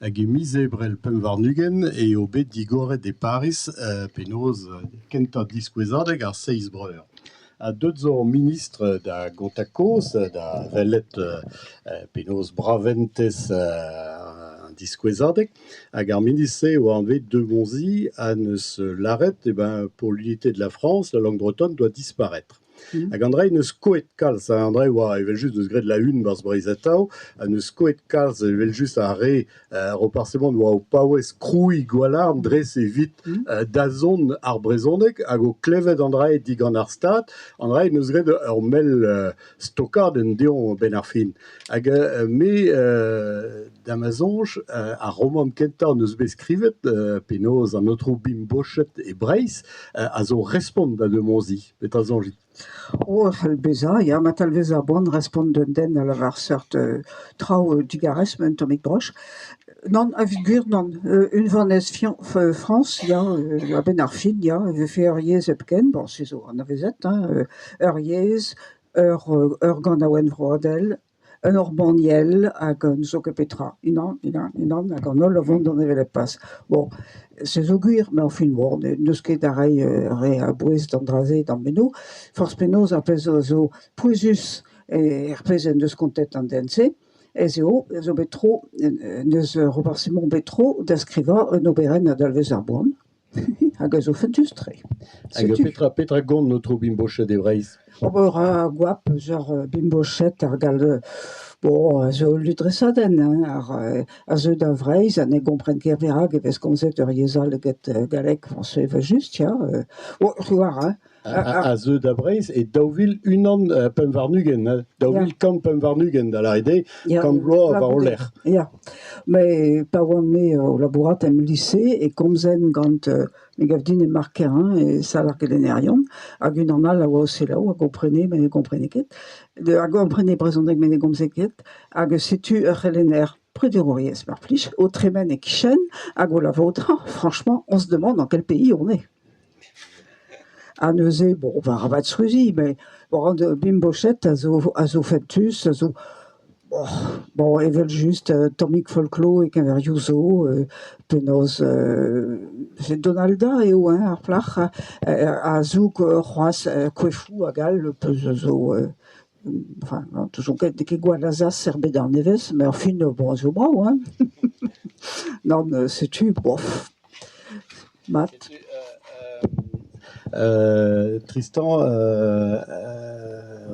Hag e miz Ebrel 25 eo bet digoret e Pariz penaos kentañ diskouezadeg ar Seiz Breur. Ha deuet zo ar ministr da gontañ kaoz, da welet penaos braventez an diskouezadeg. Hag ar ministr-se a oa anvet De Monzie ha 'neus lâret eh ben pour l'unité de la France, la langue bretonne doit disparaître. Hag an dra neus skoet kalz, an dra e oa evel-just deus graet la une 'barzh Breizh Atao, ha neus skoet kalz evel-just ar re Roparz Hemon oa o paouez krouiñ Gwalarn dres evit dazont ar brezhoneg hag o klevet an dra digant ar Stad, an dra neus graet ur mell stokadenn dezhañ a-benn ar fin. Hag me, da ma soñj, ar romant kentañ neus bet skrivet, penaos an aotrou Bimbochet e Breizh, a zo respont da De Monzie. Petra soñjit? Oh, e c'hell bezañ, ya, ma talvez ar boan respont d'un den a lavar seurt traoù digarez un tammig droch. Nann, evit gwir nann. Unvanez Frañs ya, a-benn ar fin ya, e vefe ur yezh hepken, bon se zo anavezet hein, ur yezh, ur ur ganaouenn vroadel, un ur banniel hag n'eus ket petra, unan, unan, unan hag an holl o vont d'an hevelep plas. Bon, se zo gwir, met enfin bon, n'eus ket da reiñ re a bouez d'an dra-se d'am meno. Forzh penaos ar pezh a zo pouezus er pezh en deus kontet an den-se ez eo ez eo bet tro en deus Roparz Hemon bet tro da skrivañ un oberenn a dalvez ar boan. Hag a zo fentus-tre. Hag petra, petra gont aotrou Bimbochet e Breizh? Ober a goap eus ar Bimbochet ar gall bon, a zo ul ludresadenn hein, ar a zeu da Vreizh ha ne gompren ket perak e vez komzet ur yezh all eget galleg, frañsez evel-just ya. Bon, tu vois, hein. A zeu da Breizh e 2021, hein, 2125 da lâret eo, kant vloaz war o lerc'h. Ya, met pa oan-me o labourat em lise e komzen gant me gav din e Marc Kerrain e sal ar gelennerion hag unan all a oa o selaou a gomprene met ne gomprene ket, a gomprene brezhoneg met ne gomze ket hag setu ur c'helenner prederouriezh mar plij o tremen e-kichen hag o lavarout franchement on se demande dans quel pays on est. Ha neuze, bon, on va arabat souezhiñ, met bon, Bimbochet a zo a zo fentus, a zo bon, evel-just tammig folklor e-keñver zo, penaos Donalda eo hein, ar plac'h a zoug c'hoazh koefoù hag all peus a zo enfin n'ouzon ket n'eo ket gwall azas er bed arnevez, met enfin bon, a zo brav hein. Nann, setu, bof. Mat. Tristan,